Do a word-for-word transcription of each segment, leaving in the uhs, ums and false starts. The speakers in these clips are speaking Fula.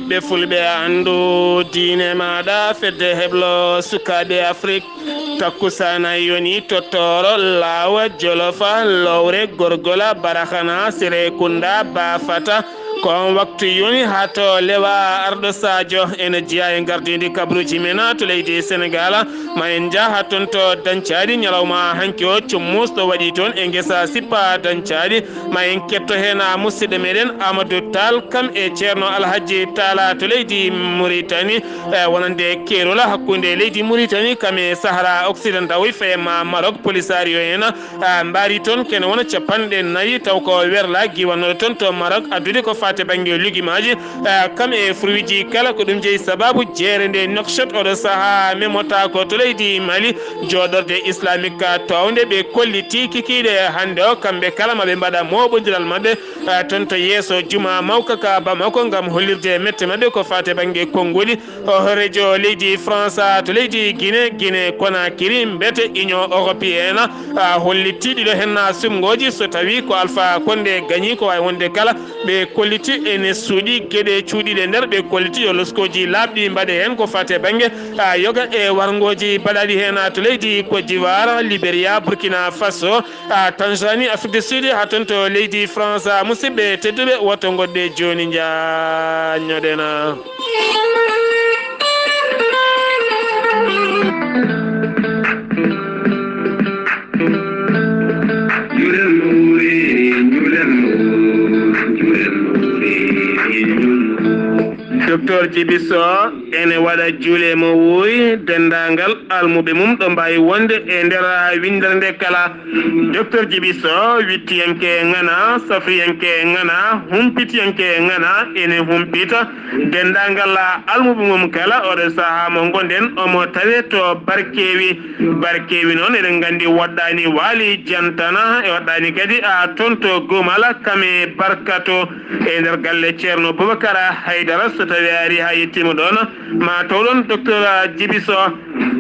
Ɓe fulɓe anndu diine maaɗa, fedde heblo sukaaɓe Afrik. Takkusaana yoni tottooro, laawa, jolofa, lowre, gorgola, barahana, sere kunda, baafata. Ko on waktu yoni haa to lewa arɗo Sadio. Ene jeyaa e ngardiindi kabruuji men to leydi Senegaal. Ma en njaha toon to Dancaaɗi ñalawma hanki o, cummus ɗo waɗi toon e ngesa sippa Dancaaɗi. Ma en ketto heen a musidɗo meɗen Amadou Tall, kam e Ceerno Alhaji Talla to leydi Mauritanie, e wonande keerol hakkunde leydi Mauritanie kam e Sahara Occidental, o fema Maroc, Polisario en, a mbaari toon kene wona capanɗe nayi, taw ko werla giwannoɗo toon to Maroc, addude ko fate bannge lugimaaji, a kam e fruitji kala. Ko ɗum jeyi sababu jeere nde Nouakchott oɗo saha memota ko to leydi Mali. Jooɗorde islamique ka townde ɓe kolliti kikiiɗe hannde o, kamɓe kala maɓe mbaɗa moɓondiral maɓɓe, eh, toon to yeeso juma mawka ka Bamako ngam hollirde mette maɓɓe ko fate bannge konnguli. O hooreejo leydi France to leydi Guinée, Guinée Conakry, mbete Union Européenne, ah, holliti ɗiɗo hen sumngooji so tawi ko Alpha Condé gañi, ko wawi wonde kala. Ɓe kolliti ene suuɗi geɗe cuuɗiɗe nder, ɓe kolliti yo loskooji laaɓɗi mbaɗe heen ko fate bannge, a, yoga e warngooji baɗaɗi heen to leydi Côte d'Ivoire, Libéria, Burkina Faso, a, Tanzanie, Afrique du Sud, haa toon to leydi France. A, musidɓe tedduɓe, woto ngoɗɗe jooni njaanñoɗen. Docteur Djiby Sow ene waɗa juule mo wuuri, denndaangal almuɓe mum ɗo mbaawi wonde e nder winndere nde kala. Docteur Djiby Sow, wittiyanke ŋana, safriyanke ŋana, humpitiyanke ŋana, ene humpita denndaangal almuɓe mum kala. Oɗo sahaa mo ngonɗen, omo tawee to Barkewi. Barkewi noon, eɗen nganndi, woɗɗaani Waali Jantana, e woɗɗaani kadi a toon to Gumala, kam e Barkato, e nder galle Ceerno Boubacar Haydara. So tawii a arii haa yettiima ɗoon, ma taw ɗoon Docteur Djiby Sow.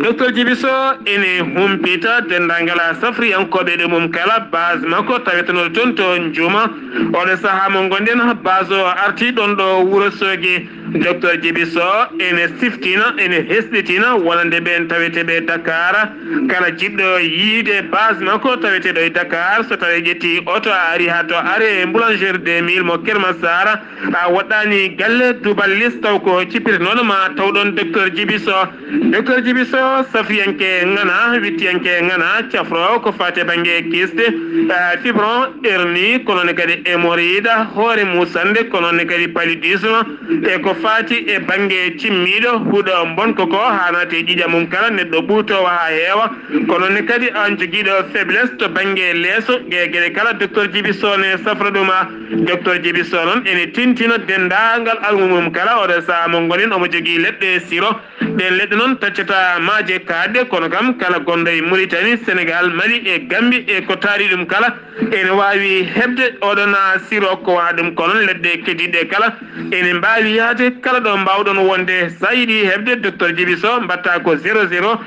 Docteur Djiby Sow ene humpita denndaangal safriyankooɓe ɗo mum kala, base makko tawetenooɗo toon to Njuuma. Oɗo sahaa mo ngonɗen, base o artii ɗoon ɗo Wurosoogi. Docteur Djiby Sow ene siftina, ene hesɗitina wonande ɓeen taweteeɓe Dakar. Kala jiɗɗo yiide base makko taweteeɗo e Dakar, so tawii ƴetti oto a ari haa to arrêt boulangerie deux mille mo Keur Massar, a woɗɗaani galle Duuba Lis, taw ko cippirte noon ma taw ɗoon Docteur Djiby Sow. Docteur Djiby Sow, safriyanke ŋana, wittiyanke ŋana, cafroowo ko faati e bannge kyste, eh, fibron, hernie, kono ne kadi hémorroïde, hoore muusannde, kono ne kadi paludisme, e ko faati e bannge cimmiiɗo, huɗo mbonko ko haa naati e ƴiiƴam mum kala, neɗɗo ɓuutoowo haa heewa, kono ne kadi aan jogiiɗo faiblesse to bannge leeso, e geɗe kala, Docteur Djiby Sow ne safra ɗum. Docteur Djiby Sow noon ene tintina denndaangal almuɓe mum kala. Oɗo sahaa mo ngonɗen, omo jogii leɗɗe siro. Ɗeen leɗɗe noon taccataa maaje kaaɗɗe, kono kam kala gonɗo e Mauritanie, Sénégal, Mali e Gambie e ko taari ɗum kala, ene waawi heɓde oɗon siro. Ko wonaa ɗum ko noon, leɗɗe keddiiɗe kala ene mbaawi yahde kala ɗo mbaawɗon wonde. So a yiɗi heɓde Docteur Djiby Sow, mbaɗtaa ko zéro zéro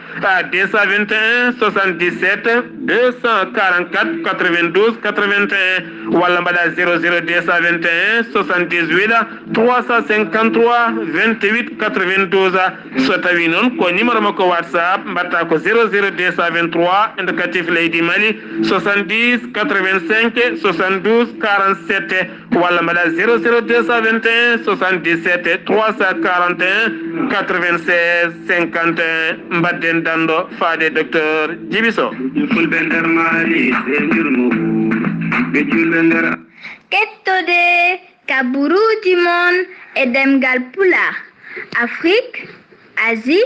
deux cent vingt et un soixante-dix-sept deux cent quarante-quatre quatre-vingt-douze quatre-vingt et un, walla mbaɗaa zéro zéro deux cent vingt et un soixante-dix-huit trois cent cinquante-trois vingt-huit quatre-vingt-douze. So tawii noon ko numéro makko WhatsApp, mbaɗtaa ko zéro zéro deux cent vingt-trois, indicatif leydi Mali, soixante-dix quatre-vingt-cinq soixante-douze quarante-sept, walla mbaɗaa zéro zéro deux cent vingt et un soixante-dix-sept trois cent quarante et un quatre-vingt-seize cinquante et un. Mbaɗden danndo faade Docteur Djiby Sow. Fulɓe nder Mali, ɓe njurmo, ɓe julɓe nder Kettode kaburuuji mon e ɗemngal Pulaar, Afrik, Asie,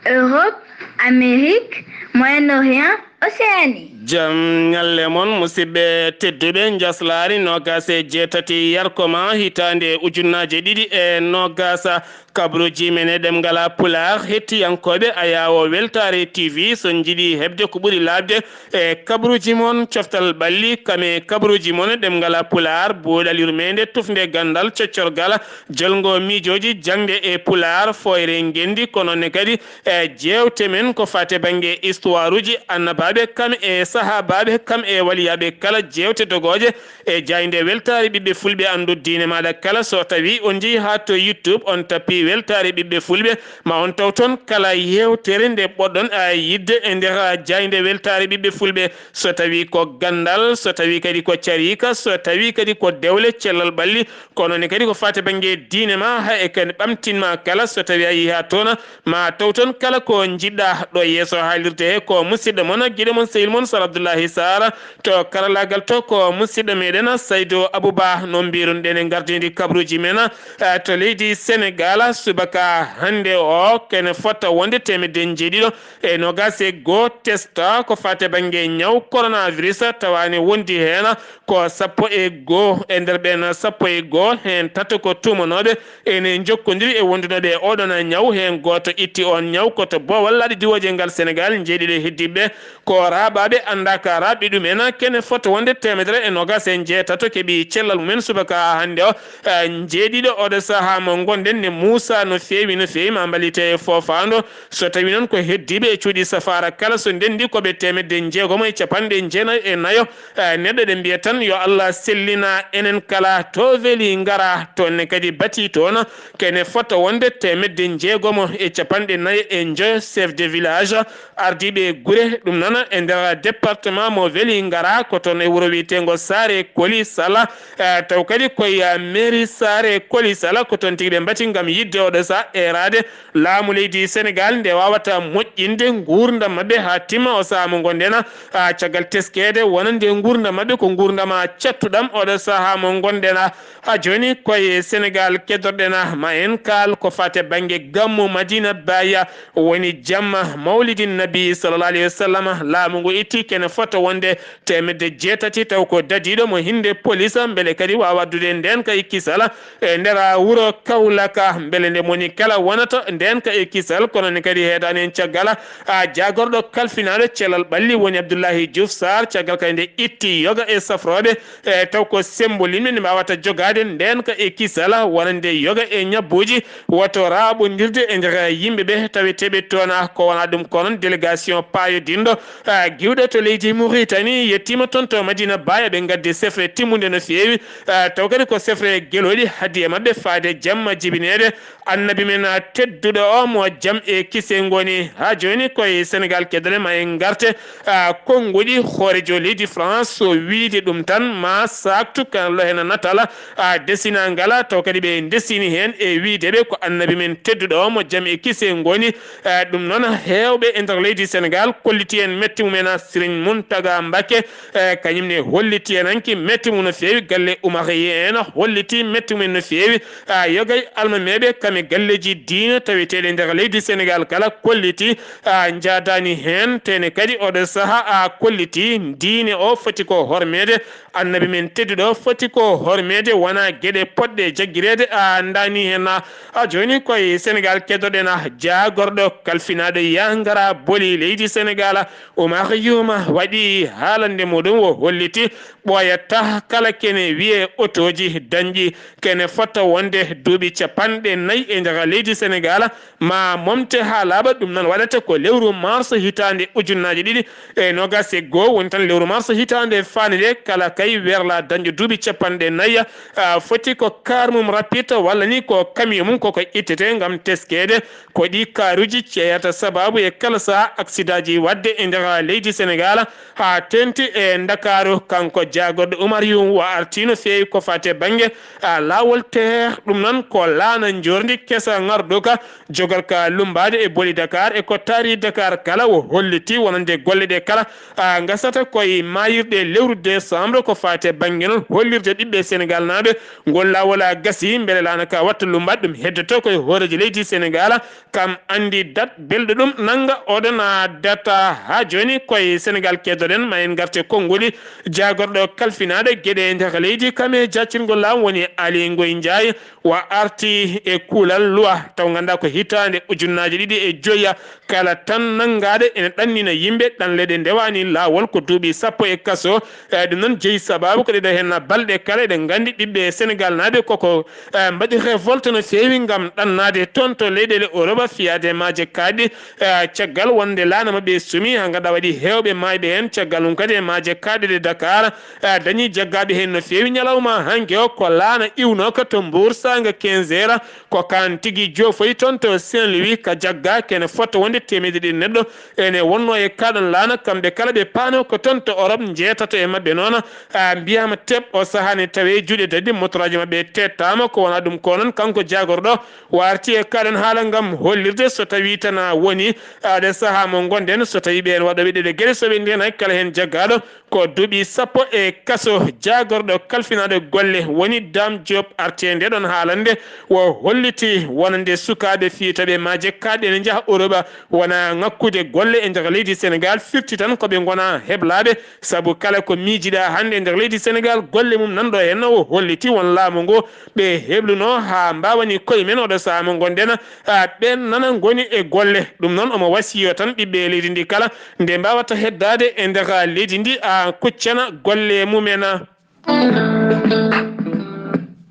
Europe, Amérique, Moyen-Orient, Océanie. Jam ñalle mon, musidɓe tedduɓe, njaslaari noogaas e jeetati yarkoma hitaande ujunnaaje ɗiɗi e noogaas. Kabaruuji men e ɗemngal Pulaar, hettiyankooɓe Ayaawo Weltaare T V, so on njiɗi heɓde ko ɓuri laaɓde e kabaruuji mon, coftal ɓalli, kam e kabaruuji mon e ɗemngal Pulaar, buuɗal yurmeende, tufnde ganndal, coccorgal, jolngo miijooji, jaŋde e Pulaar, fooyre ngenndi, kono ne kadi e jeewte men ko faati e bannge histoire uji annabaaɓe. ɓe kam e sahaabaaɓe, kam e waliyaaɓe kala, jeewte dogooje e jaaynde weltaare ɓiɓɓe fulɓe. Anndu diine maaɗa kala, so tawii on njehii haa to YouTube, on tappii weltaare ɓiɓɓe fulɓe, ma on taw toon kala yeewtere nde poɗɗon, a, yiɗde e nder jaaynde weltaare ɓiɓɓe fulɓe. So tawii ko ganndal, so tawii kadi ko cariika, so tawii kadi ko dewle cellal ɓalli, kono ne kadi ko faati bannge diine ma, haa e kadi ɓamtin ma kala, so tawii a yehii haa toon, ma taw toon kala ko njiɗɗa. Ɗo yeeso haalirde he ko musidɗo mon, giɗo mon, sehil mon, Sar Abdullahi Sar. To karallaagal to ko musidɗo meɗen Saydu Abuba, no mbirunoɗen e ngardiindi kabaruuji men, eh, to leydi Senegaal. Subaka hannde o, ko ene fota wonde teemedde njeeɗiɗo e noogaas e goo test ko faati bannge ñaw coronavirus, tawa ene wondi heen ko sappo e goo. E nder ɓeen sappo e goo, heen tato ko tuumanooɓe ene njokkondiri e wondunooɓe e oɗon ñaw. Heen gooto itti oon ñaw ko to boowal laaɗe diwooje ngal Senegaal. Njeeɗiɗo heddiiɓe ko raaɓaaɓe anndaaka raaɓɓe ɗumen. Ko ene fota wonde teemedere e noogaas e njeetato keɓi cellal mumen subaka hannde o. Eh, njeeɗiɗo oɗo sahaa mo ngonɗen ne muusa no feewi, no feewi, ma mballite e foofaandu. So tawii noon ko heddiiɓe e cuuɗi safaara kala, so ndenndi ko ɓe teemedde njeegomo e capanɗe jeenayi e nayo, eh, neɗɗo, eɗen mbiya tan yo Allah sellina enen kala. To Vélingara, toon ne kadi bati toon, ko ene fota wonde teemedde njeegomo e capanɗe nayi e njoyo chef de village, ardiiɓe gure, ɗum noon e nder département mo Vélingara, ko toon e wuro wiyeteengo Saare Koli Sala, eh, taw kadi ko e mairie Saare Koli Sala, ko toon tigi ɓe mbati ngam yiɗde oɗo sahaa eeraade laamu leydi Senegaal nde waawata moƴƴinde nguurndam maɓɓe haa timma o sahaa mo ngonɗen, ah, caggal teskeede wonande nguurndam maɓɓe ko nguurndam, ah, cattuɗam oɗo sahaa mo ngonɗen. Haa jooni ko e Senegaal keddorɗen, ma en kaal ko faati bannge gammu Madina Baaya, woni jamma Mawlidin Nabi sallallahu alayhi wa sallam. Laamu ngu itti ko ene fota wonde teemedde jeetati, taw ko dadiiɗo mo hinnde polis, mbele kadi waawa addude ndeenka e kisal e nder wuro Kawlaka, mbele nde moni kala wonata ndeenka e kisal, kono ne kadi heedaani heen caggal, a, jaagorɗo kalfinaaɗo cellal ɓalli woni Abdullahi Diouf Sarr, caggal kadi nde itti yoga e safrooɓe, e taw ko sembolinɓe nde mbaawata jogaade ndeenka e kisal, wonande yoga e ñabbuuji, woto raaɓondirde e nder yimɓe ɓe taweteeɓe toon. Ko wonaa ɗum ko noon délégation paayodinɗo, ah, giwɗo to leydi Mauritanie yettiima toon to Madina Baaya, ɓe ngaddi sefre timmunde no feewi, ah, taw kadi ko sefre gelooɗi haddi e maɓɓe faade jamma jibineede Annabi men, ah, tedduɗo o mo jam e kise ngoni. Haa jooni ko e Senegaal keddorɗen, ma en ngarte, ah, konnguɗi hooreejo leydi France, so wiide ɗum tan ma saaktu kan lo hena natal, ah, desinaa ngala, taw kadi ɓe ndesini heen e wiide ɓe ko Annabi men tedduɗo o mo jam e kise ngoni. Eh, ɗum noon, heewɓe e nder leydi Senegaal kolliti en metti mumen. Siriñ Muntaga Mbakke, eh, kañum ne holliti en hanki metti mum no feewi. Galle Umar en holliti metti mumen no feewi. Ah, yoga e almameeɓe kam e galleeji diine taweteeɗi e nder leydi Senegaal kala kolliti, ah, njaadaani heen. Tene kadi oɗo sahaa, ah, kolliti diine o foti ko hormeede. Annabi men tedduɗo foti ko hormeede, wonaa geɗe poɗɗe jaggireede, a anndaani heen. A jooni ko e Senegaal keddorɗen, a jaagorɗo kalfinaaɗo yahgara boli leydi Senegaal, Oumar Youm, waɗi haalande muɗum, o holliti ɓooyataa kala kene wiyee otooji dañɗi kene fota wonde duuɓi capanɗe nayi e nder leydi Senegaal, ma momte haa laaɓa. Ɗum noon waɗata ko lewru mars hitaande ujunnaaje ɗiɗi e noogaas e goo, woni tan lewru mars hitaande faande nde. Kala kay werla dañɗo duuɓi capanɗe nayi, a, foti ko kaar mum rapide walla ni ko camion mum koko ittete ngam teskeede ko ɗi kaaruuji ceyata sabaabu e kala sahaa aksidaaji waɗde e nder leydi Senegaal, haa teeŋti e Ndakaaru. Kanko jaagorɗo Oumar Youm o artii no feewi ko faati e bannge, a, laawol teer. Ɗum noon ko laana njoorndi kesa ngarduka, jogal ka lummbaade e boli Dakar e ko taari Dakar kala. O holliti wonande golle ɗe kala, a, ngasata ko e maayirɗe lewru décembre ko faati e bannge noon hollirde ɓiɓɓe Senegaal naaɓe ngol laawol a gasii. Mbele laana ka watta lummbaade, ɗum heddoto ko e hooreejo leydi Senegaal, kam anndi dat belɗo ɗum nannga oɗon a data. Haa jooni ko e Senegaal keddorɗen, ma en ngarte konnguɗi jaagorɗo kalfinaaɗo geɗe e nder leydi kam e jaccirgol laamu woni Aly Ngouille Ndiaye. Wa arti e kuulal luwa, taw nganndaa ko hitaande ujunnaaje ɗiɗi e joya kala tan nanngaaɗo ene ɗannina yimɓe ɗanle ɗe ndewaani laawol ko duuɓi sappo e kaso. E ɗum noon jeyi sabaabu ko ɗeɗo heen balɗe kala eɗen nganndi ɓiɓɓe Senegaal naaɓe koko, e, mbaɗi révolte no feewi ngam ɗannaade toon to leyɗeele Europe fiyaade maaje kaaɗɗe, e, caggal wonde laana maɓɓe sumi haa Ɗa waɗi heewɓe maayɓe heen, caggal mum kadi e maaje kaaɗɗe ɗe Dakar, a, dañi jaggaaɓe heen no feewi. Ñalawma hanki o ko laana iwnooka to Mbour saanga quinze heures, ko kaan tigi joofoyi toon to Saint-Louis, ka jaggaaki ene fota wonde teemedde ɗiɗi neɗɗo ene wonnoo e kaaɗon laana. Kamɓe kala ɓe paanoo ko toon to Europe, njeetato e maɓɓe noon, a, mbiyaama teɓ o sahaa ne tawee juuɗe daɗi, motoraaji maɓɓe teettaama. Ko wonaa ɗum ko noon, kanko jaagorɗo o arti e kaaɗon haala ngam hollirde so tawii tan a woni, a, ɗe sahaa mo ngonɗen, so tawii ɓeen waɗooɓe ɗeɗe geɗe, so ɓe ndeenaaki kala heen jaggaaɗo, ko duuɓi sappo e kaso. Jaagorɗo kalfinaaɗo golle woni Dame Diop, arti e ndeɗon haalande, o holliti wonande sukaaɓe fiyotooɓe maaje kaaɗɗe ene njaha Europe, wona ŋakkude golle e nder leydi Senegaal, firti tan ko ɓe ngona heblaaɓe, sabu kala ko miijiɗaa hannde e nder leydi Senegaal, golle mum nanɗo heen. O holliti won laamu ngu ɓe heblunoo haa mbaawani koye men oɗo sahaa mo ngonɗen, a, ɓeen nana ngoni e golle. Ɗum noon omo wasiyo tan ɓiɓɓe leydi ndi kala, nde mbaawata heddaade e nder leydi ndi, a, kuccana golle mumen.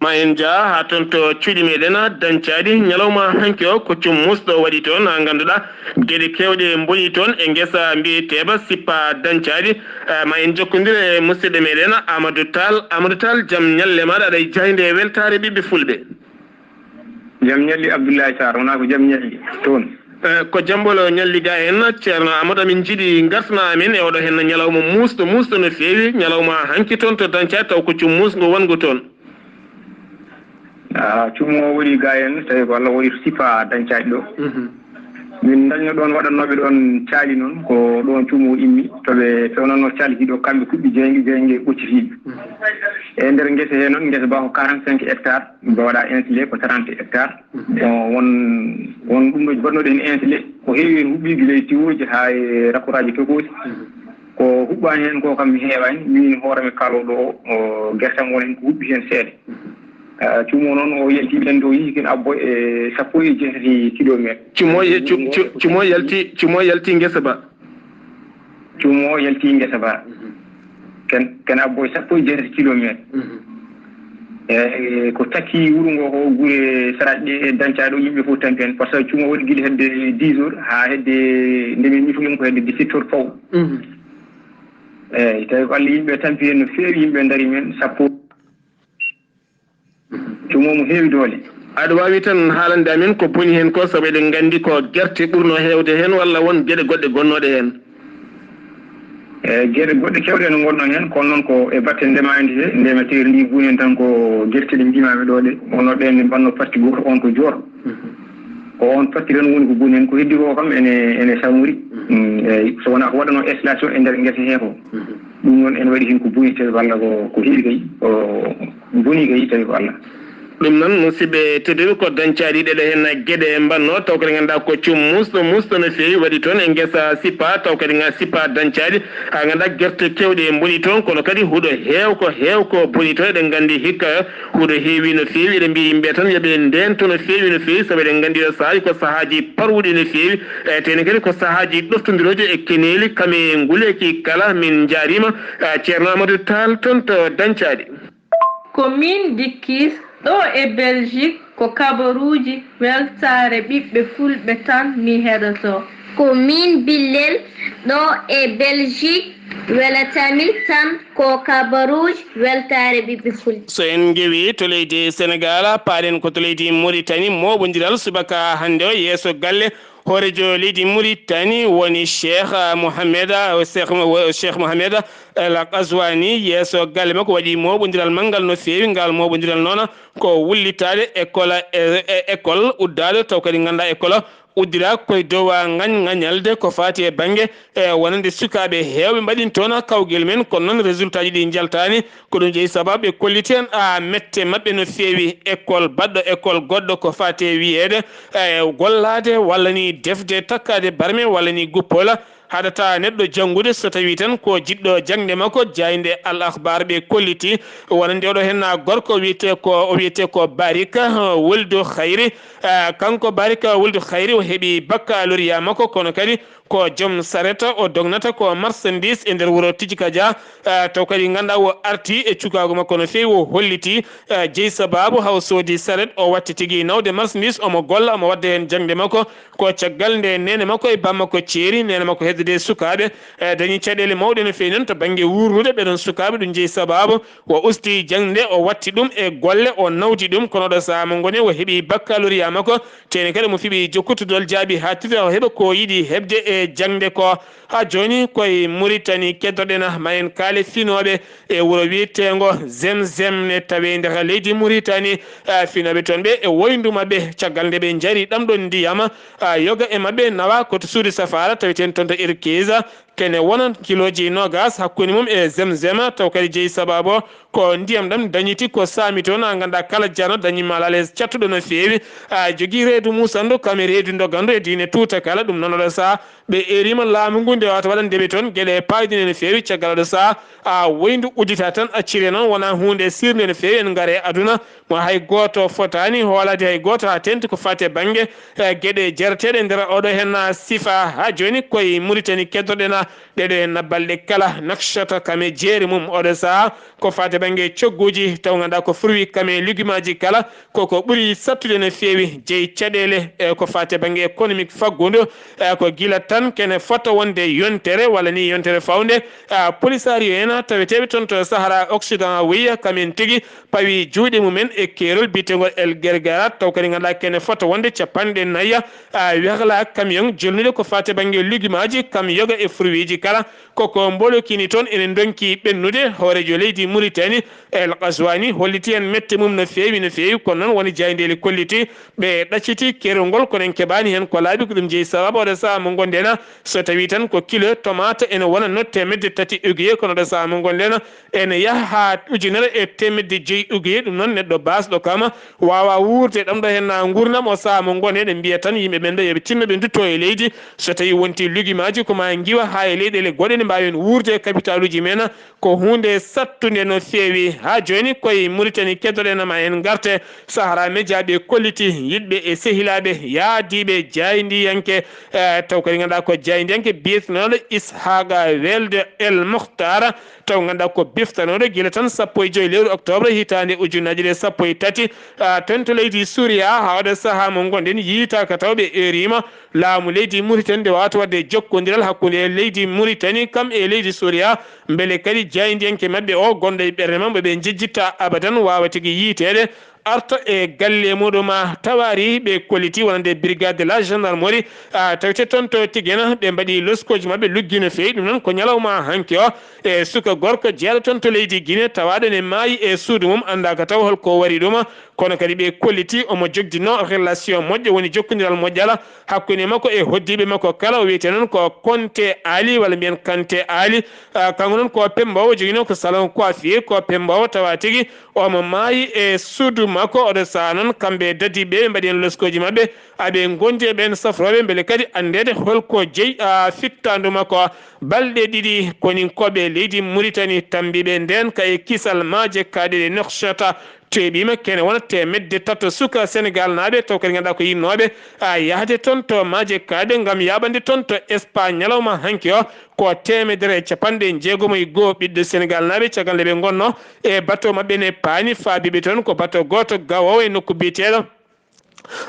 Ma en njah haa toon to cuuɗi meɗen dañcaaɗi. Ñalawma hanki o ko cum musɗo waɗi toon, a, ngannduɗaa geɗe keewɗe mboni toon e ngesa mbiyeteeba Sippa dañcaaɗi. A, ma en njokkondir e musidɗo meɗen Amadou Tall. Amadou Tall, jam ñalle maaɗa, aɗa e jaaynde weltaare ɓiɓɓe fulɓe. Jam ñalli Abdoulaye Sarr, wonaa ko jam ñalli toon? Eh, ko jam ɓolo ñalli ga en, Ceerno Amadou, amin njiɗi ngartana amin e oɗo heen ñalawma muusɗo, muusɗo no feewi, ñalawma hanki toon to Dañcaaɗi, taw ko cum muusngo wonngo toon. Ah, cum o woni ga en, tawi ko Allah waɗi sifa Dañcaaɗi ɗo. Mhm. Min dañno ɗoon waɗannooɓe ɗoon caali noon, ko ɗoon cum o immi, to ɓe fewnanno caali ɗo, kamɓe kuɓɓi jeynge, jeynge ɓoccitiiɓe. Mhm. E nder ngese hee noon, ngesa ba ko quarante-cinq hectares, mbaɗa installé ko trente hectares. Mhm. Bon, won, won ɗum ɗo mbaɗnoɗen installé, ko heewi heen huɓɓi gila e tiwooji haa e rakkoraaji tokoosi. Mhm. Ko huɓɓaani heen ko kam mi heewaani, miin hoore mi kaalooɗo o, o gerte am won heen ko huɓɓi heen seeɗa. Mhm. Ah, cuumo noon o yalti ɓen ɗo yihi ken abbo e sappo e jeetati kilometre. Cumo ye-, cu-, cu-, cumo yalti, cumo yalti ngesa ba? Cumo yalti ngesa ba. Mhm. Ken, ken abbo e sappo e jeetati kilometre. Mhm. E, ko takki wuro ngo ko gure saraaji ɗe e Dañcaaɗi ɗo yimɓe fof tampi heen. Par ce que cumo waɗi gila hedde dix heures haa hedde nde min ñifni ɗum ko hedde dix-sept heures faw. Mhm. Eeyi, tawi ko Allah yimɓe tampi heen no feewi, yimɓe ndari men sappo. Cumo mo heewi doole. Aɗa waawi tan haalande amin ko boni heen ko, sabu eɗen nganndi ko gerte ɓurno heewde heen walla won geɗe goɗɗe gonnooɗe heen? E geɗe goɗɗe keewɗe no ngonnoo heen, kono noon ko e batte ndemaandi he, ndemeteeri ndi boni heen tan ko gerte ɗe mbiimaami ɗo ɗe, wonno ɗeen ne mbannoo parti gooto, oon ko joor. Mhm. Ko oon parti tan woni ko boni heen, ko heddi ko kam ene, ene samori. Mhm. Mm, eeyi, so wonaa ko waɗanoo installation e nder ngese hee ko. Mhm. Ɗum noon ene waɗi heen ko boni tawi ko Allah ko, ko heewi kay, ko boni kay tawi ko Allah. Ɗum noon, musidɓe tedduɓe, ko Dañcaaɗi ɗeɗo heen geɗe mbannoo, taw kadi ngannduɗaa ko cum muusɗo, muusɗo no feewi waɗi toon e ngesa Sippa, taw kadi nga Sippa Dañcaaɗi, haa ngannduɗaa gerte keewɗe mboni toon, kono kadi huɗo heew ko heew ko boni toon. Eɗen nganndi hikka huɗo heewi no feewi, eɗen mbiya yimɓe tan yo ɓe ndeento no feewi no feewi, sabu eɗen nganndi ɗo sahaaji ko sahaaji parwuɗi no feewi, e tawde kadi ko sahaaji ɗoftondirooji e keneeli, kam e nguleeki kala. Min njaariima, eh, Ceerno Amadou Tall toon to Dañcaaɗi. Ko miin Dikkis, ɗo e Belgique ko kabaruuji weltaare ɓiɓɓe fulɓe tan mi heɗotoo. Ko miin Billel, ɗo e Belgique, welatamin tan ko kabaruuji weltaare ɓiɓɓe fulɓe. So en ngewii to leydi Senegaal, paaɗen ko to leydi Muritani, mooɓondiral subaka hannde o yeeso galle hooreejo leydi Muritani woni Cheikh Mohamed, Cheikh Mo-, Cheikh Mohamed El Ghazouani. Yeeso galle makko waɗi mooɓondiral manngal no feewi. Ngal mooɓondiral noon ko wullitaade école, e, e, école uddaade, taw kadi ngannduɗaa école uddira koye dow ngañ-, ngañalde ko faati e bannge, e, wonande sukaaɓe heewɓe mbaɗi toon kawgel mum, kono noon résultat ji ɗi njaltaani. Ko ɗum jeyi sababu ɓe kolliti en, a, mette maɓɓe no feewi. École baɗɗo école goɗɗo ko faati e wiyeede, e, gollaade walla ni defde takkaade barme walla ni guppola. Haɗata neɗɗo janngude so tawii tan ko jiɗɗo jaŋde makko. Jaaynde Al Akhbar ɓe kolliti wonande oɗo heen gorko wiyetee ko, o wiyetee ko Barika, eh, Wuldu Khayri. Eh, kanko Barika Wuldu Khayri o heɓi baccalauréat makko, kono kadi ko joom saret o dognata ko marchandise e nder wuro Tijkaja, eh, taw kadi ngannduɗaa o arti e cukaagu makko no feewi, o holliti, eh, jeyi sabaabu haa o soodi saret, o watti tigi nawde marchandise, omo golla, omo wadda heen jaŋde makko. Ko caggal nde neene makko e baam makko ceeri, neene makko heddude e sukaaɓe, eh, dañi caɗeele mawɗe no feewi noon to bannge wuurnude ɓee ɗoon sukaaɓe, ɗum jeyi sabaabu o usti jaŋde, o watti ɗum e golle, o nawdi ɗum, kono ɗo sahaa mo ngoni o heɓi baccalauréat makko, teeni kadi mo fiɓi jokkutudol jaabi haa tigi o heɓa ko yiɗi heɓde e jaŋde ko. Haa jooni koye Muritani keddoɗen ma en kaale finooɓe e wuro wiyeteengo Zemzem ne tawee nder leydi Muritani. Ah, finooɓe toon ɓe e woyndu maɓɓe caggal nde ɓe njari ɗam ɗon ndiyam, ah, yoga e maɓɓe nawa ko to suudu safaara taweteen toon to Irkeza. Kene wona kilooji noogas hakkunde mum e Zemzem, taw kadi jeyi sabaabu o ko ndiyam ɗam dañiti ko saami toon, a nganndaa kala jano dañi mal à l'aise cattuɗo no feewi. A jogii reedu muusandu, kam e reedu ndogandu e diine tuuta kala, ɗum noon oɗo sahaa ɓe eeriima laamu ngu nde wata waɗan ndeɓe toon geɗe paayɗine no feewi. Caggal oɗo sahaa a woyndu uddita tan accire noon wona huunde sirnde no feewi. En ngare aduna mo hay gooto fotaani hoolaade hay gooto haa teeŋti ko faati e bannge, eh, geɗe jareteeɗe nder oɗo heen sifa. Haa jooni koye Muritani keddoɗen ɗeɗo heen balɗe kala nakshata kam e jeeri mum oɗo sahaa ko faati e bannge cogguuji taw ngannduɗaa ko furwi kam e lugumaaji kala koko ɓuri sattude no feewi jeyi caɗeele, eh, ko faati e bannge économique faggudu, eh, ko gila tan kene fota wonde yontere walla ni yontere fawnde, ah, polisario en taweteeɓe toon to Sahara Occident wiya kamen tigi pawi juuɗe mumen e keerol biyeteengol El Guerguerat, taw kadi ngannduɗaa kene fota wonde capanɗe nayi, ah, wehla camion jolnude ko faati e bannge lugumaaji kam yoga e furwiiji kala. Koko mbolokini toon ene ndonki ɓennude. Hooreejo leydi Muritani El Qaswani holliti heen mette mum no feewi, no feewi, kono noon woni jaayndeeli kolliti ɓe ɗacciti keerol ngol, kono en keɓaani heen ko laaɓi. Ko ɗum jeyi sabaabu oɗo sahaa mo ngonɗen, so tawii tan ko kilo tomate ene wona no teemedde tati uguier, kono oɗo sahaa mo ngonɗen ene yaha haa ujunere e teemedde joyi uguier. Ɗum noon neɗɗo baasɗo kam waawa wuurde ɗam ɗo heen nguurndam o sahaa mo ngonɗen. Eɗen mbiya tan yimɓe men ɓe yo ɓe tinno ɓe ndutto e leydi, so tawii wonti lugumaaji ko ma ngiwa haa e leyɗeele goɗɗe ɗe mbaawen wuurde e kapitaaluuji men. Ko huunde sattunde no feewi. Haa jooni koye Muritani keddoɗen ma en ngarte Sahara Media ɓe kolliti yiɗɓe e sehilaaɓe yaadiiɓe jaayndiyanke, eh, taw kadi ngannduɗaa ko jaayndiyanke biyetenooɗo Ishaqa Welde El Mukhtar, taw ngannduɗaa ko biftanooɗo gila tan sappo e joyi lewru octobre hitaande ujunnaaji ɗiɗi e sappo e tati, ah, toon to leydi Suuriya. Haa oɗo sahaa mo ngonɗen yiytaaka taw ɓe eeriima laamu leydi Muritani nde waawata waɗde jokkondiral hakkunde leydi Muritani kam e leydi Suuriya, mbele kadi jaayndiyanke maɓɓe o gonɗo e ɓernde maɓɓe ɓe njejjitta abadan waawa tigi yiyteede, arta e galle muɗum. Tawaari ɓe kolliti wonande brigade de la gendarmerie, ah, tawte toon to Tigena, ɓe mbaɗi loskooji maɓɓe luggi no feewi. Ɗum noon ko ñalawma hanki o e suka gorko jeyaɗo toon to leydi Guinée tawaaɗo ne maayi e suudu mum, anndaaka taw holko waɗi ɗum. Kono kadi ɓe kolliti omo jogdino relation moƴƴo, woni jokkondiral moƴƴal hakkunde makko e hoddiiɓe makko kala. O wiyetee noon ko Konte Ali walla mbiyen Kante Ali. Ah, kanko noon ko pemmbowo, joginoo ko salon coiffure, ko pemmbowo tawa tigi omo maayi e suudu makko. Oɗo sahaa noon kamɓe dadiiɓe ɓe mbaɗi heen loskooji maɓɓe, aɓe ngondi e ɓeen safrooɓe mbele kadi anndeede holko jeyi, ah, fittaandu makko. Balɗe ɗiɗi koninkooɓe leydi Muritani tammbiiɓe ndeenka e kisal maaje kaaɗe ɗe Nouakchott teeɓiima kene wona teemedde tato suka Senegaalnaaɓe, taw kadi ngannduɗaa ko yiɗnooɓe, ah, yahde toon to maaje kaaɗe ngam yaaɓande toon to Espagne ñalawma hanki o. Ko teemedere e capanɗe jeegomo e goo ɓiɗɗo Senegaalnaaɓe caggal nde ɓe ngonno e bato maɓɓe ne paani faabiiɓe toon. Ko bato gooto gawoowo e nokku biyeteeɗo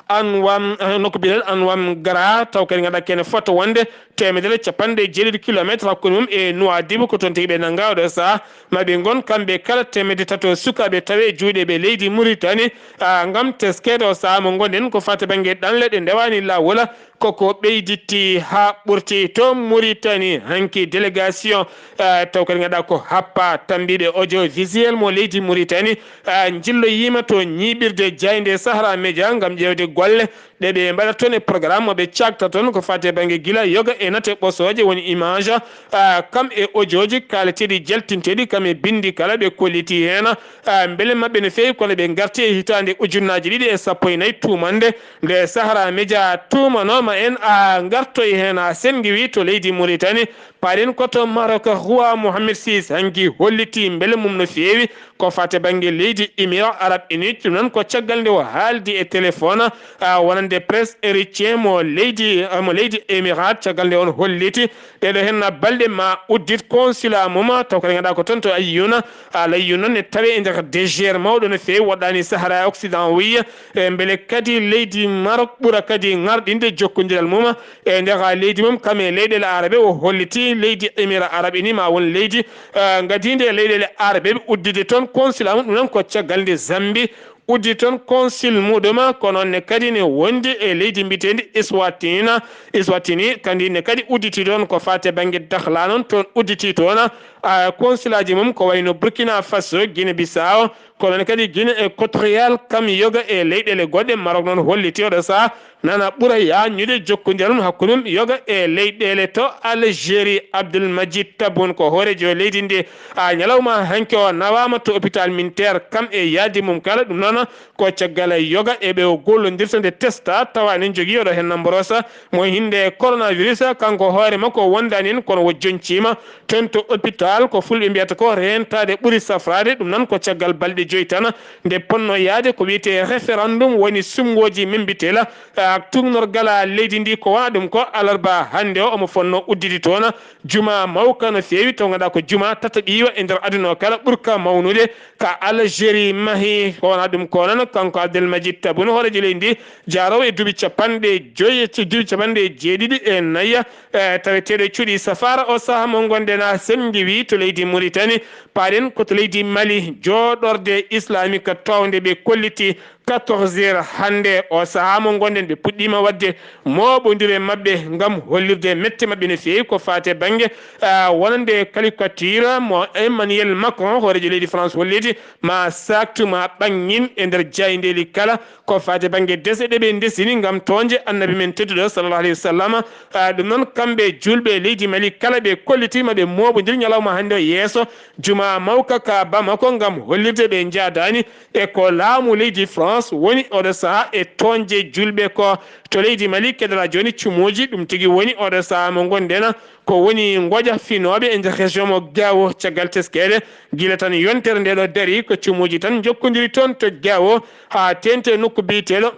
Anwam, eh, nokku biyeteeɗo Anwam Gara, taw kadi ngannduɗaa kene fota wonde teemedere capanɗe jeeɗiɗi kilometre hakkunde mum e Nouadhibou. Ko toon tigi ɓe nanngaa oɗo sahaa. Ma ɓe ngon kamɓe kala teemedde tato sukaaɓe tawe e juuɗe ɓe leydi Muritani, ah, ngam teskeede o sahaa mo ngonɗen ko faati bannge ɗanle ɗe ndewaani laawol. Koko ɓeyditti haa ɓurti to Muritani hanki délégation, eh, taw kadi ngannduɗaa ko happa tammbiiɓe audiovisuel mo leydi Muritani, eh, njilloyiima to ñiiɓirde jaaynde Sahara Media ngam ƴeewde golle ɗe ɓe mbaɗata toon e programme mo ɓe caakta toon ko faati e bannge gila yoga e nate ɓosooje, woni image, ah, kam e audiooji kaaleteeɗi jaltinteeɗi kam e binndi kala. Ɓe kolliti heen, ah, mbele maɓɓe no feewi kono ɓe ngarti e hitaande ujunnaaji ɗiɗi e sappo e nayi tuumannde nde Sahara Media tuumanooma en, a ngartoy heen a senngiwi to leydi Muritani. Paaɗen ko to Maroc, Roi Mohamed six hanki hollitii mbele mum no feewi ko faati bannge leydi Émirats Arabes Unis. Ɗum noon ko caggal nde o haaldi e téléphone, a, wonande Prince Héritier mo leydi, mo leydi Émirats, caggal nde on holliti ɗeɗo hen balɗe ma uddit consulat mum, taw ko ngannduɗaa ko toon to Aïoune. A, Aïoune noon ne tawe e nder désert mawɗo no feewi, woɗɗaani Sahara Occident wiya, e mbele kadi leydi Maroc ɓura kadi ŋarɗinde jokkondiral mum e nder leydi mum, kam e leyɗeele Arabe. O holliti leydi Émirats Arabes Unis ma won leydi, eh, ngadiindi e leyɗeele Arabe ɓe uddide toon consulat mum. Ɗum noon ko caggal nde Zambie uddi toon consul muɗum, kono ne kadi ne wondi e leydi mbiteendi Eswatini. Eswatini kandi ne kadi udditi toon ko faati bannge Dakhla noon, toon udditi toon, ah, consulaaji mum ko wayno Burkina Faso, Guinée Bissau, kono ne kadi Guinée Équatoriale kam yoga e leyɗeele goɗɗe. Maroc noon holliti oɗo saha nana ɓura yaajnude jokkondiral mum hakkunde mum yoga e leyɗeele to Algérie. Abdoul Majid Tabboune ko hooreejo leydi ndi, a, ñalawma hanki o nawaama to hôpital militaire kam e yaadi mum kala. Ɗum noon ko caggal yoga e ɓe o gollondirta nde testa tawa enen jogii oɗo hen namborosa mo hinde coronavirus. Kanko hoore makko wondaani en kono o joñciima toon to hôpital, ko fulɓe mbiyata ko reentaade ɓuri safraade. Ɗum noon ko caggal balɗe joyi tan nde ponno yaade ko wiyetee référendum, woni suɓngooji membitela, a, tuugnorgal leydi ndi. Ko wona ɗum ko alarba hannde o omo fonno udditi toon juma mawka no feewi, taw ngannduɗaa ko juma tataɓiiwa e nder aduna o kala ɓurka mawnude ka Algérie mahi. Ko wona ɗum ko noon kanko Abdel Majid Tabboune hooreejo leydi ndi jaaroowo e duuɓi capanɗe joyi e duuɓi capanɗe jeeɗiɗi e nayi, e, taweteeɗo e cuuɗi safaara o saha mo ngonɗen a senngi wi to leydi Mauritanie, paaɗen ko to leydi Mali, jooɗorde islamique townde ɓe kolliti quatorze heures hannde o saha mo ngonɗen ɓe puɗɗiima waɗde mooɓondire maɓɓe ngam hollirde mette maɓɓe no feewi ko faati bannge, ah, wonande caricature mo Emmanuel Macron hooreejo leydi France holliti ma saktu ma ɓanngin e nder jaayndeeli kala. Ko faati bannge dese ɗe ɓe ndesini ngam toonje Annabi men tedduɗo sallallahu alayhi wa sallam. Ah, ɗum noon kamɓe juulɓe leydi Mali kala ɓe kollitiima ɓe mooɓondir ñalawma hannde o yeeso juma mawka ka Bamako ngam hollirde ɓe njaadaani e ko laamu leydi France woni oɗo saha e toonje juulɓe ko to leydi Mali. Kedora jooni cumuuji ɗum tigi woni oɗo saha mo ngonɗen ko woni ngoƴa finooɓe e nder région mo Gao. Caggal teskeede gila tan yontere nde ɗo dari ko cumuuji tan njokkondiri toon to Gao haa teeŋti nokku biyeteeɗo,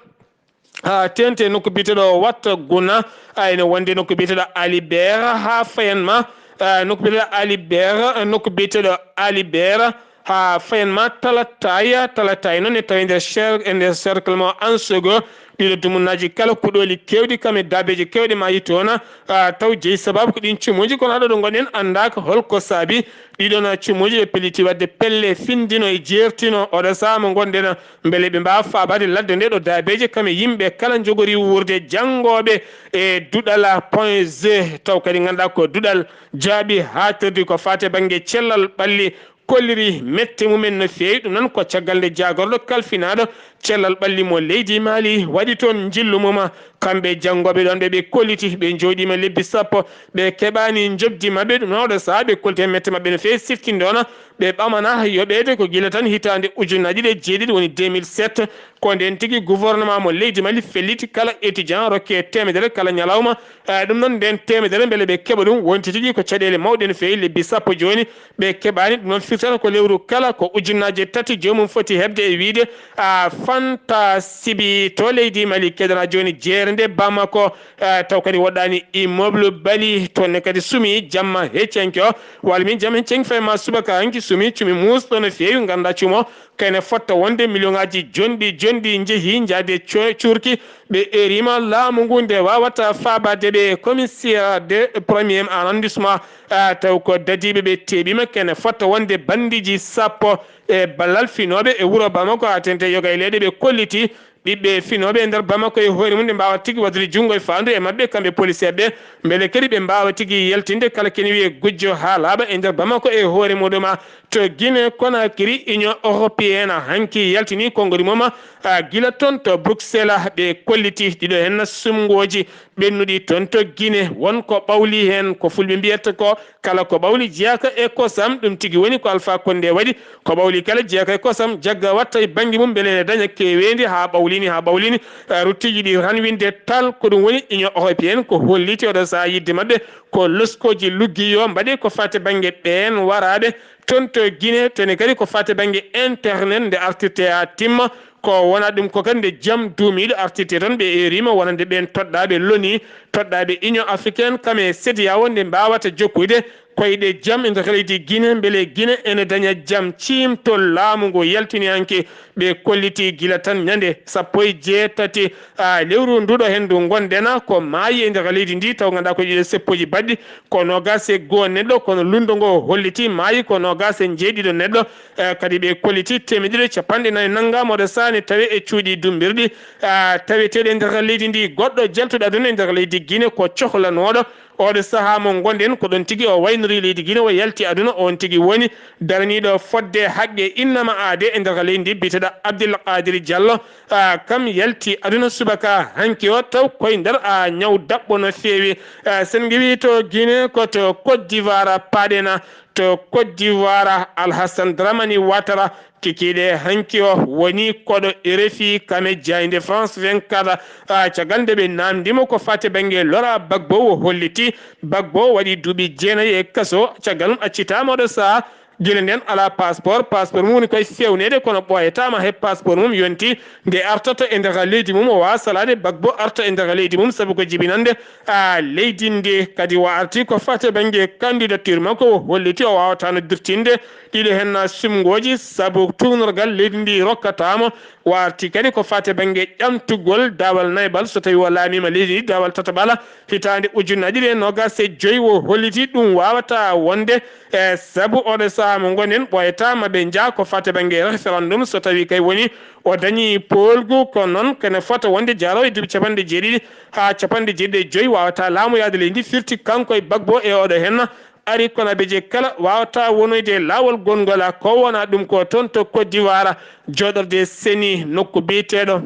haa teeŋti nokku biyeteeɗo Watta Guna, ayno wonde nokku biyeteeɗo Alibert haa fayan ma, ah, nokku biyeteeɗo Alibert, nokku biyeteeɗo Alibert haa fayan ma Talataya. Talataya noon ne tawi nder cer-, e nder cercle mo Ansogo. Ɗiɗo dumunnaaji kala kuɗooli keewɗi kam e daabeeji keewɗi ma yi toon, ah, taw jeyi sababu ko ɗiin cumuuji, kono haɗo ɗo ngonɗen anndaaka holko saabi ɗiɗon cumuuji ɓe pelliti waɗde pelle findino e jeertino oɗo saha mo ngonɗen mbele ɓe mbaawa faabaade ladde nde ɗo daabeeje kam e yimɓe kala njogori wuurde janngooɓe e duɗal point G, taw kadi ngannduɗaa ko duɗal jaaɓi haatirdi ko faati bannge cellal ɓalli kolliri mette mumen no feewi. Ɗum noon ko caggal nde jaagorɗo kalfinaaɗo cellal ɓalli mo leydi Mali waɗi toon njillu mum. Kamɓe janngooɓe ɗoon ɓe, ɓe kolliti, ɓe njooɗiima lebbi sappo, ɓe keɓaani njoɓdi maɓɓe. Ɗum noon oɗo saha ɓe kolliti e mette maɓɓe no feewi, siftinde oon ɓe ɓamana yoɓeede ko gila tan hitaande ujunnaji ɗiɗi e jeeɗiɗi, woni deux mille sept, ko ndeen tigi gouvernement mo leydi Mali felliti kala étudiant rokke teemedere kala ñalawma. Eh, ɗum noon ndeen teemedere mbele ɓe keɓa ɗum wonti tigi ko caɗeele mawɗe no feewi, lebbi sappo jooni ɓe keɓaani. Ɗum noon firtata ko lewru kala ko ujunnaaje tati joomum foti heɓde e wiyde, ah, Fanta Sibi to leydi Mali. Kedora jooni jeere nde Bamako, ah, taw kadi woɗɗaani immeuble Bali toon ne kadi sumi jamma heccanke o. Walla min jamma heccanke fayi ma subaka hanki sumi cumi muusɗo no feewi, ngannda cumo kene fotta wonde million ŋaaji jonɗi jonɗi njehi njaade co-, cuurki. Ɓe erima laamu ngu nde wawata faabaade ɓe e commissaire de premier arrondissement, ah, taw ko dadiiɓe ɓe teeɓiima kene fotta wonde banndiji sappo e ballal finooɓe e wuro Bamako haa teeŋti yoga e leyɗe ɓe kolliti ɓiɓɓe finooɓe e nder Bamako e hoore mum ɓe mbaawa tigi waɗude junngo e faandu e maɓɓe kamɓe poliseeɓe ɓe, mbele kadi ɓe mbaawa tigi yaltinde kala kene wiyee gujjo haa laaɓa e nder Bamako e hoore muɗum. To Guinée Conakry, Union Européenne hanki yaltini konngol mum, ah, gila toon to Bruxelles, ɓe kolliti ɗiɗo heen suɓngooji ɓennuɗi toon to Guinée. Won ko ɓawli heen, ko fulɓe mbiyata ko kala ko ɓawli jeyaka e kosam, ɗum tigi woni ko Alpha Condé waɗi. Ko ɓawli kala jeyaka e kosam, jagga watta e bannge mum mbele ene daña keeweendi haa ɓawli ɓawlini haa ɓawlini, eh, ruttiiji ɗi ranwinde tal. Ko ɗum woni Union européenne ko holliti oɗo sahaa yiɗde maɓɓe ko loskooji luggiyo mbaɗi ko fati bannge ɓeen waraaɓe toon to Guinée, toni kadi ko fati bannge internet nde artirte haa timma. Ko wona ɗum ko kadi nde jam duumiiɗo artirte toon, ɓe erima wonande ɓeen toɗɗaaɓe loni, toɗɗaaɓe Union africaine, kam e CEDEAO nde mbaawata jokkude koyɗe jam e nder leydi Guinée, mbele Guinée ene daña jam ciimtol laamu ngu yaltini hanki. Ɓe kolliti gila tan ñande sappo e jeetati, a, lewru nduɗo henndu ngonɗen, ko maayi e nder leydi ndi, taw ngannduɗaa ko ɗiɗo seppooji baɗɗi, ko noogaas e goo neɗɗo, kono lundo ngo holliti maayi ko noogaas e njeeɗiɗo neɗɗo. Eh, kadi ɓe kolliti teemedde ɗiɗi e capanɗe nayi nanngaama oɗo sahaa ne tawi e cuuɗi dummbirɗi, ah, taweteeɗi e nder leydi ndi. Goɗɗo jaltuɗo aduna e nder leydi Guinée ko cohlanooɗo oɗo sahaa mo ngonɗen, ko ɗon tigi o waynori leydi Guinée, o yalti aduna, on tigi woni daraniiɗo fodde haqqe innama aade e nder leydi ndi, biyeteeɗo Abdel Qadir Diallo. Ah, kam yalti aduna subaka hanki o, taw koye nder, ah, ñaw daɓɓo no feewi. Ah, sen ngiwi to Guinée, ko to Côte d'Ivoire paaɗen. To Côte d'Ivoire, Alhassane Dramani Ouattara, kikiiɗe hanki o woni koɗo R F I kame jaaynde France vingt-quatre, ah, caggal nde ɓe naamndimo ko fati bannge Laurent Gbagbo, o holliti Gbagbo waɗi duuɓi jeenayi e kaso, caggal mum accitaama oɗo sahaa. Gila nden alaa passeport, passeport mum woni koye fewneede, kono ɓooyataama he passeport mum yonti nde artata e nder leydi mum, o waawa salaade Gbagbo arta e nder leydi mum, sabu ko jibinande, a, leydi ndi. Kadi o arti ko fati bannge candidature makko, o holliti o waawata noddirtinde ɗiɗo heen sumngooji, sabu tuugnorgal leydi ndi rokkataamo. O arti kadi ko fati bannge ƴamtugol daawal naybal, so tawii o laamiima leydi ndi, daawal tataɓal hitaande ujunnaji ɗiɗi e noogaas e joyi, o holliti ɗum waawata wonde, e sabu oɗo sahaa mo ngonɗen, ɓooyata ma ɓe njaha ko fati bannge référendum, so tawii kay woni o dañii poolgu. Ko noon kene fota wonde jaaroo e duuɓi capanɗe jeeɗiɗi haa capanɗe jeeɗiɗi e joyi, waawata laamoyaade leydi ndi, firti kanko e Gbagbo e oɗo heen ari, kono ɓe je kala waawata wonoyde e laawol gongol. Ko wona ɗum ko toon to Côte d'Ivoire, jooɗorde seni nokku biyeteeɗo,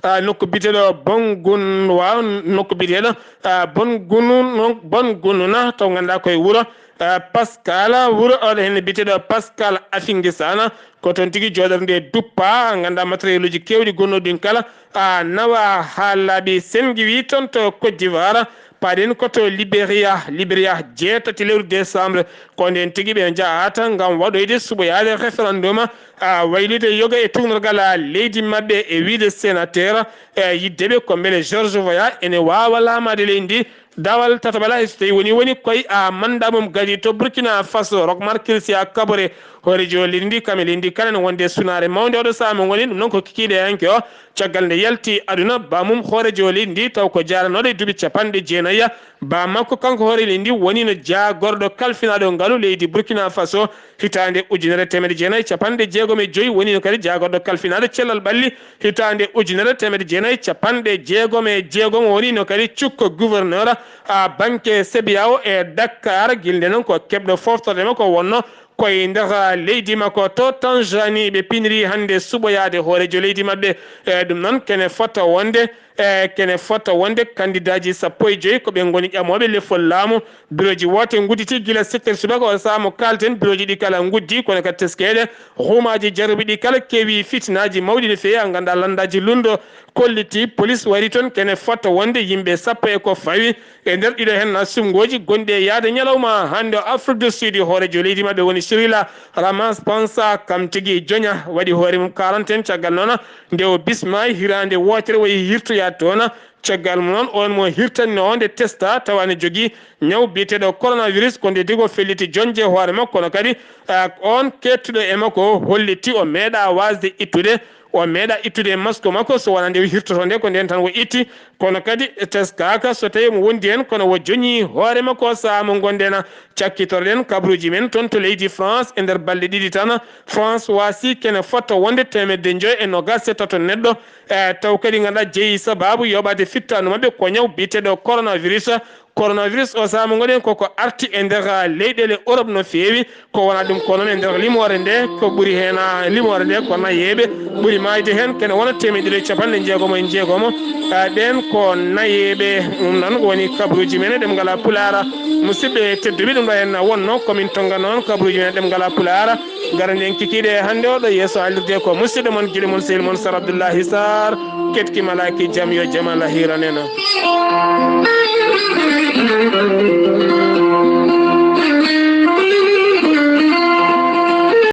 ah, nokku biyeteeɗo Bongun, waaw, nokku biyeteeɗo, ah, Bongunu, Bongununa, taw ngannduɗaa koye wuro, ah, Pascal, wuro oɗo heen biyeteeɗo Pascal Afingisana, ko toon tigi jooɗorde nde duppa, ngannduɗaa matériel uji keewɗi gonnooɗi ɗin kala, ah, nawa haa laaɓi. Sen ngiwi toon to Côte d'Ivoire, paaɗen ko to Libéria, Libéria jeetati lewru décembre, ko ndeen tigi ɓe njahata ngam waɗoyde suɓoyaade référendum, a, waylude yoga e tuugnorgal leydi maɓɓe e wiyde sénateur, e yiɗde ɓe ko mbele George Weah ene waawa laamaade leydi ndi. Daawal tataɓal hay so tawii woni, woni koye, a, manda mum gadi to Burkina Faso, Roch Marc Christian Kaboré, hooreejo leydi ndi, kam e leydi ndi kala ne wonde sunaare mawnde oɗo sahaa mo ngoni, ɗum noon ko kikiiɗe hanki o. Caggal nde yalti aduna, ba mum hooreejo leydi ndi, taw ko jaaranooɗo e duuɓi capanɗe jeenayi, ba makko kanko hoore leydi ndi woniino jaagorɗo kalfinaaɗo ngalu leydi Burkina Faso hitaande ujunere teemedde jeenayi capanɗe jeegom e joyi, woniino kadi jaagorɗo kalfinaaɗo cellal ɓalli hitaande ujunere teemedde jeenayi capanɗe jeegom e jeegom, woniino kadi cukko gouverneur a banque CBAO e Dakar. Gila nde noon ko keɓɗo foftorde makko wonno koye nder leydi makko. To Tanzanie, ɓe piniri hannde suɓoyaade hooreejo leydi maɓɓe. E, ɗum noon kene fota wonde, e, kene fota wonde kandidaaji sappo e joyi ko ɓe ngoni ƴamooɓe lefol laamu. Birooji woote ngudditi gila sept heures subaka o sahaa mo kaalten, birooji ɗi kala nguddi, kono kadi teskeede rumaaji jarruɓe ɗi kala keewi fitinaaji mawɗi no feewi. A nganndaa lanndaaji lunndo kolliti polis wari toon, kene fota wonde yimɓe sappo e ko fawi e nder ɗiɗo heen sumngooji gonɗi e yahde ñalawma hannde o Afrique du Sud. Hooreejo leydi maɓɓe woni Cyril Ramaphosa, kam tigi joña waɗi hoore mum quarantaine. Caggal noon nde o bismaay hiraande wootere o yehi hirtoyaade toon. Caggal mum noon, oon mo hirtanno o nde testa tawa ne jogii ñaw biyeteeɗo coronavirus, ko nde digo felliti joñde hoore makko, kono kadi, ah, oon keettuɗo e makko o holliti o meeɗa waasde ittude, o meeɗa ittude masque makko, so wonaa nde o hirtoto nde, ko ndeen tan o itti. Kono kadi teskaaka so tawii omo wondi heen, kono o joñii hoore makko sahaa mo ngonɗen. Cakkitoro-ɗen kabaruuji men toon to leydi France. E nder balɗe ɗiɗi tan, France waasi kene fota wonde teemedde njoyo e noogaas e tato neɗɗo, e taw kadi ngannduɗaa jeyi sabaabu yoɓaade fittaandu maɓɓe ko ñaw biyeteeɗo coronavirus. Coronavirus o sahaa mo ngonɗen koko arti e nder leyɗeele Europe no feewi. Ko wona ɗum, ko noon e nder limoore nde, ko ɓuri heen, a, limoore nde ko nayeeɓe ɓuri maayde heen, kene wona teemedde ɗiɗi e capanɗe jeegom e jeegom. A, ɓeen ko nayeeɓe. Ɗum noon woni kabaruuji men e ɗemngal Pulaar. Musidɓe tedduɓe, ɗum ɗo heen wonno ko min tonnganno on kabaruuji men e ɗemngal Pulaar. Ngara nden kikiiɗe hannde oɗo yeeso alirde ko musidɗo mon giɗo mon sehil mon Sar Abdoullahi Sar. Ketki malaaki jam yo jam Allah hiranena.